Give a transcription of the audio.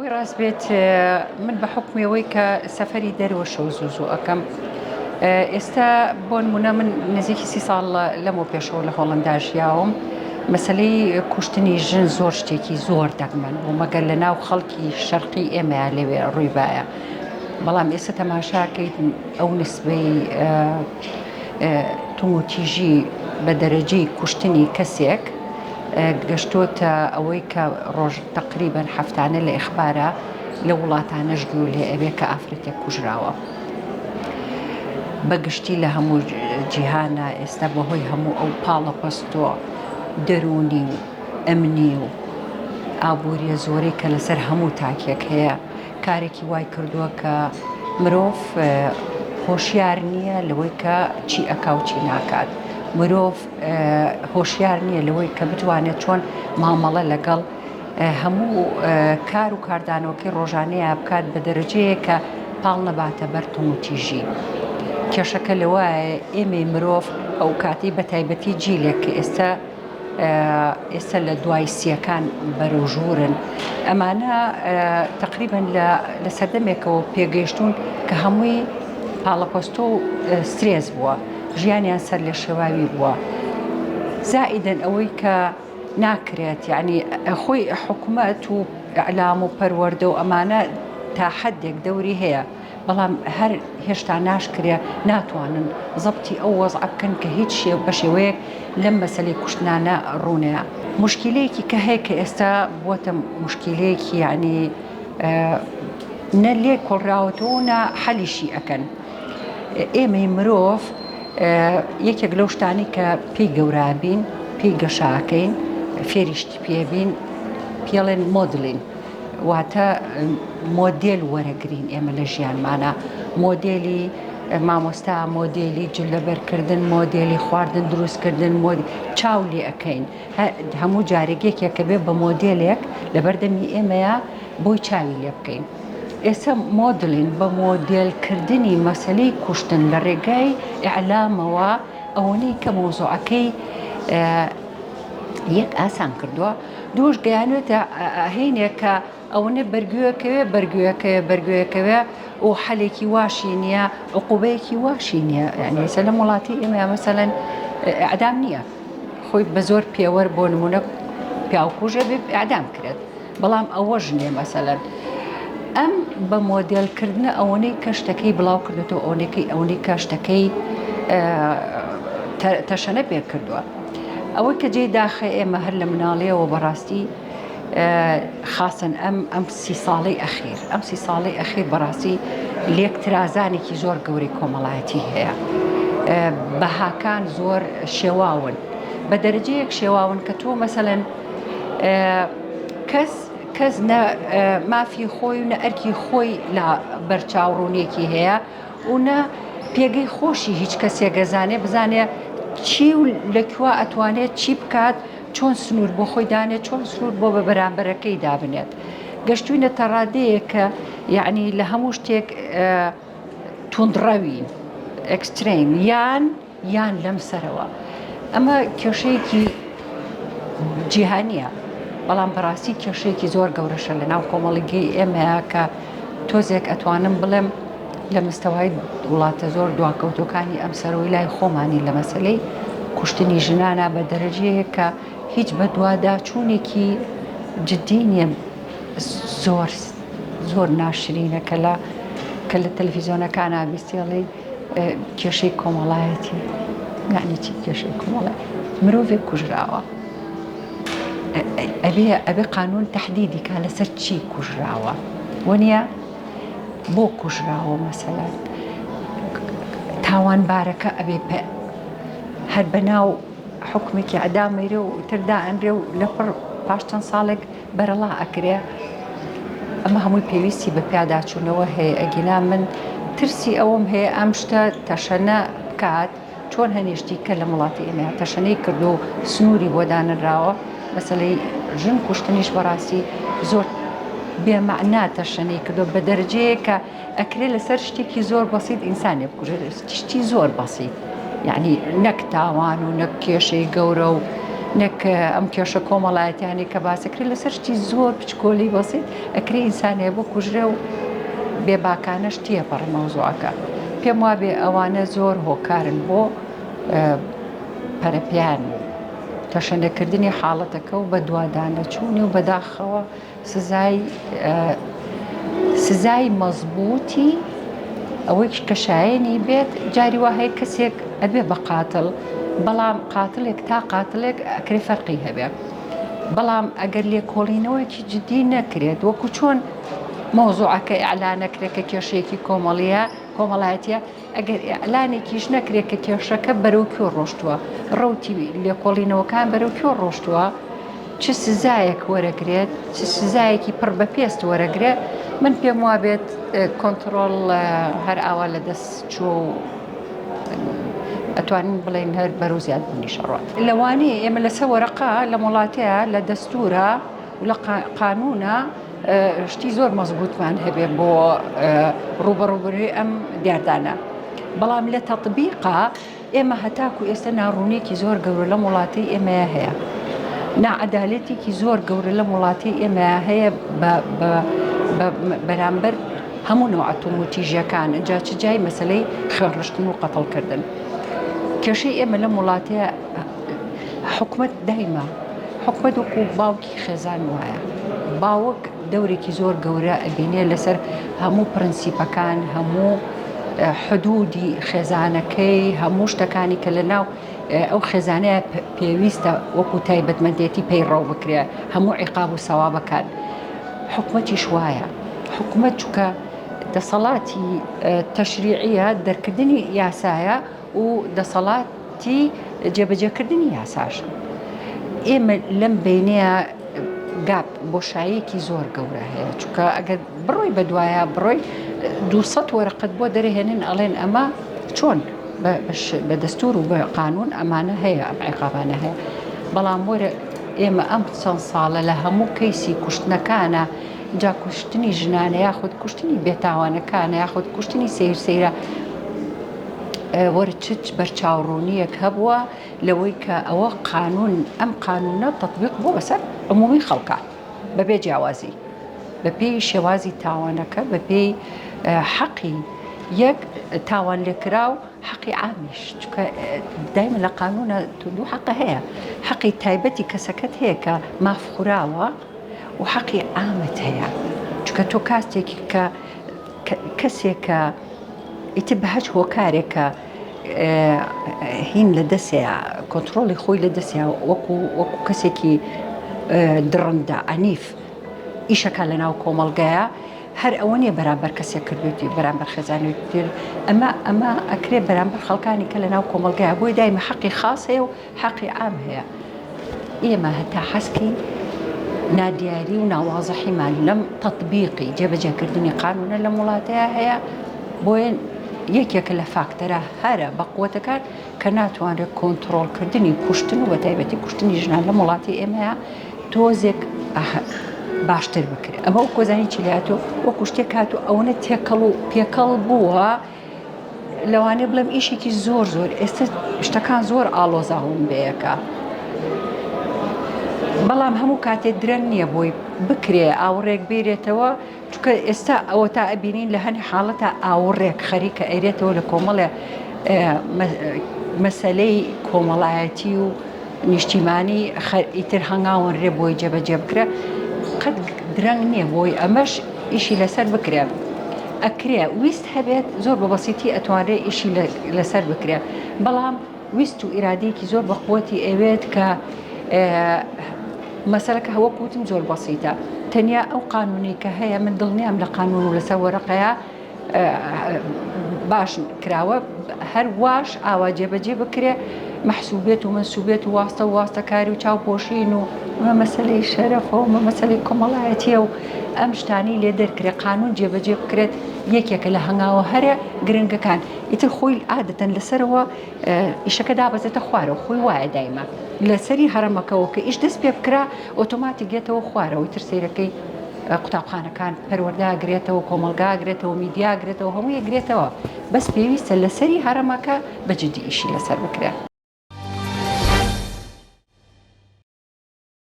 ئەوەی ڕاست بێت من بە حوکمی ئەوەی کە سەفەری دەرەوە شەو زوو زوو ئەکەم ئێستا بۆ نمونە من نزیکی سی ساڵ لەمەو پێشەوە لە هۆڵندا ژیاوم مەسلەی کوشتنی ژن زۆر شتێکی زۆر دەگمەن بوو مەگەر لە ناو خەڵکی شەرقی ئێمەیا لەوێ ڕووی بایە بەڵام ئێستا تەماشاکەیت ئەو نسبەی توندوتیژی بە دەرەجەی کوشتنی کەسێک گەشتۆتە ئەوەی کە ڕۆژ تەقریبەن هەفتانە لە ئیخبارا لەو وڵاتانەش گوێ لێ ئەبێ کە ئافرەتێک کوژراوە. بە گشتی لە هەموو جیهانە ئێستا بەهۆی هەموو ئەو پاڵەپەستۆ دەروونی و ئەمنی و ئابووریە زۆرەی کە لەسەر هەموو تاکێک هەیە کارێکی وای کردووە کە مرۆڤ هۆشیار نییە لەوەی کە چی ئەکا و چی ناکات مرۆڤ هۆشیار نییە لەوەی کە بتوانێت چۆن مامەڵە لەگەڵ هەموو کار و کاردانەوەکەی ڕۆژانەیە بکات بە دەرەجەیە کە پاڵ نەباتە بەر توندوتیژی. کێشەکە لەوایە ئێمەی مرۆڤ ئەو کاتەی بە تایبەتی جیلێک کە ئێستا ئێستا لە دوای سیەکان بەرەو ژوورن ئەمانە تقریبن لە سەردەمێکەوە پێگەیشتون کە هەمووی پاڵەپەستۆ و سترێس بووە ژیانیان سەر لە شێواوی بووە زائیدەن ئەوەی کە ناکرێت یعنی خۆی حکومەت و ئەلام و پەروەردە و ئەمانە تا حدێک دەوری هەیە بەڵام هەر هێشتا ناشکرێ ناتوانن زەبتی ئەو وەزعە بکەن کە هیچ شێ بە شێوەیەک لەم مەسەلەی کوشتنانە ڕوونەیە. موشکیلەیەکی کە هەیە کە ئێستا بووەتە موشکیلەیەکی یەعنی نە لێ کۆڵراوەتەوە و نە حەلیشی ئەکەن. ئێمەی مرۆڤ یەکێک لەو شتانەی کە پێی گەورە بین، پێی گەشە ئەکەین، فێری شتی پێ بین، پێڵێن مۆدلین. واتە مۆدێل وەرەگرین ئێمە لە ژیانمانە مۆدێلی مامۆستا مۆدێلی جل لەبەرکردن مۆدێلی خواردن دروستکردن مۆد چاو لێ ئەەکەین هەموو جارێک یەکێکە بێ بە مۆدێلێک لەبەردەمی ئێمەیە بۆی چاوی لێ بکەین ئێستا مۆدلین بە مۆدێلکردنی مەسلەی کوشتن لە ڕێگای ئیعلامەوە ئەوەنەی کە مەوزوعەکەی یەک ئاسان کردووە دووش گەیانوێتە هەینێک کە ئەوەنە بەرگوێکەوێ بەرگوێکەوێ بەرگوێکەوێ و حەلێکی واشی نییە عقوبەیەکی واشی نییە یعنی ئێستا لەم وڵاتی ئێمە مەسەلەن ئەعدام نییە خۆی بە زۆر پێوەر بۆ نمونە پیاوکوژە بێ ئەعدام کرێت بەڵام ئەوەش نییە مەسەلەن ئەم بە مۆدێل کردنە ئەوەنەی کە شتەکەی بڵاو کردێتەوە ئەوەنەکەی ئەوەنەی کە شتەکەی تەشەنە پێ کردووە ئەوەی کە جێی داخە ئێمە هەر لە مناڵیەوە بەڕاستی خاصەن ئەم ئەم سی ساڵەی ئەخیر ئەم سی ساڵەی ئەخیر بەڕاستی لێک ترازانێکی زۆر گەورەی کۆمەڵایەتی هەیە بەهاکان زۆر شێواون بە دەرەجەیەک شێواون کە تۆ مەسەلەن کەس کەس نە مافی خۆی و نە ئەرکی خۆی لە بەرچاوڕوونیەکی هەیە و نە پێگەی خۆشی هیچ کەسێک گەزانێ بزانێ چی و لە کووا ئەتوانێت چی بکات چۆن سنوور بۆ خۆی دانێت چۆن سنوور بۆ بە بەرامبەرەکەی دابنێت گەشتوینەتە ڕادەیەک کە یعنی لە هەموو شتێک توندڕەوین extreme یان یان لەم سەرەوە. ئەمە کێشەیەکی جیهانییە، بەڵام بەڕاستی کێشەیەکی زۆر گەورەشە لە ناو کۆمەڵگەی ئێمەیە کە تۆزێک ئەتوانم بڵێم لە مستەوای وڵاتە زۆر دواکەوتوەکانی ئەم سەرەوەی لای خۆمانی لە مەسەلەی کوشتنی ژنانە بە دەرەجەیەک کە هیچ بەدواداچوونێکی جدی نییە زۆر زۆر ناشرینە کە لە کە لە تەلەفیزیۆنەکانا بیستێڵی کێشەی کۆمەڵایەتی یعنی چی کێشەی کۆمەڵایەتی مرۆڤێک کوژراوە ئەبێ ئەبێ قانون تهدیدی کا لەسەر چی کوژراوە وەنیە بۆ کوژراوە مەسەلەن تاوانبارەکە ئەبێ هەر بەناو حکومێکی ئەدامەیرێ و تر دائەنرێ و لەپڕ پاش چەند ساڵێک بەرەڵا ئەکرێ ئەمە هەمووی پێویستی بە پیاداچوونەوە هەیە ئەگینا من ترسی ئەوەم هەیە ئەم شتە تەشەنە بکات چۆن هەنێشتی کە لە وڵاتی ئێمە تەشەنەی کردو و سنووری بۆ دانراوە مەسەلەی ژن کوشتنیش بەڕاستی زۆر بێمەعنا تەشەنەی کردو بە دەرجەیە کە ئەکرێ لەسەر شتێکی زۆر بەسیت ئینسانێ بکوژێت شتی زۆر بەسیت یعنی نەک تاوان و نەک کێشەی گەورە و. نەک ئەم کێشە کۆمەڵایەتیانەی کە باسەکرێت لەسەر شتی زۆر بچکۆلەی بەسیت ئەکرێ ئینسانەیە بکوژرێ و بێباکانەش تێپەڕێ مەوزوعەکە. پێم وابێ ئەوانە زۆر هۆکارن بۆ پەرەپیان و تەشەنەکردنی حاڵەتەکە و بەدوادانەچوونی و بەداخەوە سزای سزای مەزبووتی ئەوەی کە شایەنی بێت جاری وا هەیە کەسێک ئەبێ بە قاتڵ بەڵام قاتڵێک تا قاتڵێک ئەکرێ فەرقی هەبێ بەڵام ئەگەر لێکۆڵینەوەیەکی جدی نەکرێت وەکو چۆن مەوزوعەکە ئیعلان نەکرێت کە کێشەیەکی کۆمەڵیە کۆمەڵایەتیە ئەگەر ئیعلانێکیش نەکرێت کە کێشەکە بەرەو کوێ ڕۆشتووە، ڕەوتی لێکۆڵینەوەکان بەرەو کوێ ڕۆشتووە، چ سزایەک وەرەگرێت، چ سزایەکی پڕ بە پێست وەرەگرێت، من پێم وابێت کۆنتڕۆڵ هەر ئاوا لە دەست چووە و ئەتوانین بڵێین هەر بەرەو زیادبوونیش ئەڕوات. لەوانەیە ئێمە لەسەر وەرەقە لەم وڵاتەیە لە دەستوورە و لە قانوونە شتی زۆر مەزبووتمان هەبێ بۆ ڕووبەڕووبوونەوەی ئەم دیاردانە. بەڵام لە تەتبیقا ئێمە هەتاکو ئێستا ناڕوونیەکی زۆر گەورە لەم وڵاتەی ئێمەیە هەیە. ناعەدالەتێکی زۆر گەورە لەم وڵاتەی ئێمەیە هەیە بە بەرامبەر هەموو نەوعە توندوتیژیەکان جا چ جای مەسەلەی خوێنڕشتن و قەتڵکردن. کێشەی ئێمە لەم وڵاتەیە حکومەت دایمە حکومەت وەکو باوکی خێزان وایە باوک دەورێکی زۆر گەورە ئەبینێ لەسەر هەموو پرنسیپەکان هەموو حدودی خێزانەکەی هەموو شتەکانی کە لە ناو ئەو خێزانەیە پێویستە وەکو تایبەتمەندێتی پەیڕەو بکرێ هەموو عیقاب و سەوابەکان حکومەتیش وایە حکومەت چونکە دەسەڵاتی تەشریعیە دەرکردنی یاسایە و دەسەڵاتی جێبەجێکردنی یاساشن. ئێمە لەم بەینەیە گاپ بۆشاییەکی زۆر گەورە هەیە چونکە ئەگەر بڕۆی بەدوایە بڕۆی 200 وەرەقەت بۆ دەرهێنن ئەڵێن ئەمە چۆن بە دەستور و بە قانون ئەمانە هەیە ئەم عیقابانە هەیە بەڵام وەرە ئێمە ئەم چەند ساڵە لە هەموو کەیسی کوشتنەکانە جا کوشتنی ژنانە یاخود کوشتنی بێتاوانەکانە یاخود کوشتنی سیر سەیرە وەرە چ بەرچاوڕوونییەک هەبووە لەوەی کە ئەوە قانون ئەم قانونە تەتبیق بووە بەسەر عمومی خەڵکا بەبێ جیاوازی بەپێی شێوازی تاوانەکە بەپێی حەقی یەک تاوان لێکراو حەقی عامیش چونکە دایمە لە قانونە تو دوو حەقە هەیە حەقی تایبەتی کەسەکەت هەیە کە ماف خوراوە و حەقی عامت هەیە چونکە تۆ کاستێکی کە کەسێکە ئیتر بە هەچ هۆکارێکە هین لە دەسەیە کۆنتترۆلی خۆی لە دەسیا وەکو وەکو کەسێکی دڕندە ئەنیف ئیشەکە لە ناو کۆمەڵگایە هەر ئەوە نییە بەرامبەر کەسێک کردوێتی بەرامبەر خێزانێک تر ئەمە ئەمە ئەکرێ بەرامبەر خەڵکانی کە لە ناو کۆمەڵگایە بۆی دایمە حەقی خاص هەیە و حەقی عام هەیە. ئێمە هەتا حەزکەین نادیاری و ناوازحیمان لەم تەتبیقی جێبەجێکردنی قانونە لەم وڵاتەیە هەیە، بۆیە یەکێکە لە فاکتەرە هەرە بەقوەتەکان کە ناتوانرێت کۆنتڕۆڵکردنی کوشتن و بەتایبەتی کوشتنی ژنان لەم وڵاتی ئێمەیە تۆزێک باشتر بکرێت. ئەمە وەکو زانی چی لاتۆ وەکو شتێک هاتوو ئەوەنە تێکەڵ و پێکەڵ بووە لەوانەیە بڵێم ئیشێکی زۆر زۆر ئێستا شتەکان زۆر ئاڵۆزاون بەیەکە بەڵام هەموو کاتێ درەنگ نییە بۆی بکرێ ئاوڕێک بیرێتەوە چونکە ئێستا ئەوە تا ئەبینین لە هەنی حاڵەتە ئاوڕێک خەریکە ئەیرێتەوە لە کۆمەڵێ مەسەلەی کۆمەڵایەتی و نیشتیمانی ئیتر هەنگاونرێ بۆی جێبەجێ بکرێ قەت درەنگ نییە بۆی ئەمەش ئیشی لەسەر بکرێ ئەکرێ ویست هەبێت زۆر بە بەسیتی ئەتوانرێ ئیشی لەسەر بکرێ بەڵام ویست و ئیرادەیەکی زۆر بە قوتی ئەوێت کە مەسەلەکە وەک وتم زۆر بەسیتە تەنیا ئەو قانونی کە هەیە من دڵنیام لە قانون و لەسەر وەرەقەیە باش کراوە هەر واش ئاوا جێبەجێ بکرێ مەحسوبێت و مەنسوبێت و واستە و واستەکاری و چاوپۆشین و ئەمە مەسەلەی شەرەفە و ئەمە مەسەلەی کۆمەڵایەتیە و ئەم شتانەی لێ دەرکرێ قانون جێبەجێ بکرێت یەکێکە لە هەنگاوە هەرە گرنگەکان ئیتر خۆی عادەتەن لەسەرەوە ئیشەکە دابەزێتە خوارەوە خۆی وایە دایمە لەسەری هەرەمەکەەوە کە ئیش دەست پێ بکرا ئۆتۆماتیک دێتەوە خوارەوە ئیتر سەیرەکەی قوتابخانەکان پەروەردە ئەگرێتەوە، کۆمەڵگا ئەگرێتەوە، میدیا ئەگرێتەوە، هەمووی ئەگرێتەوە، بەس پێویستە لەسەری هەڕەمەکە بە جدی ئیشی لەسەر بکرێ.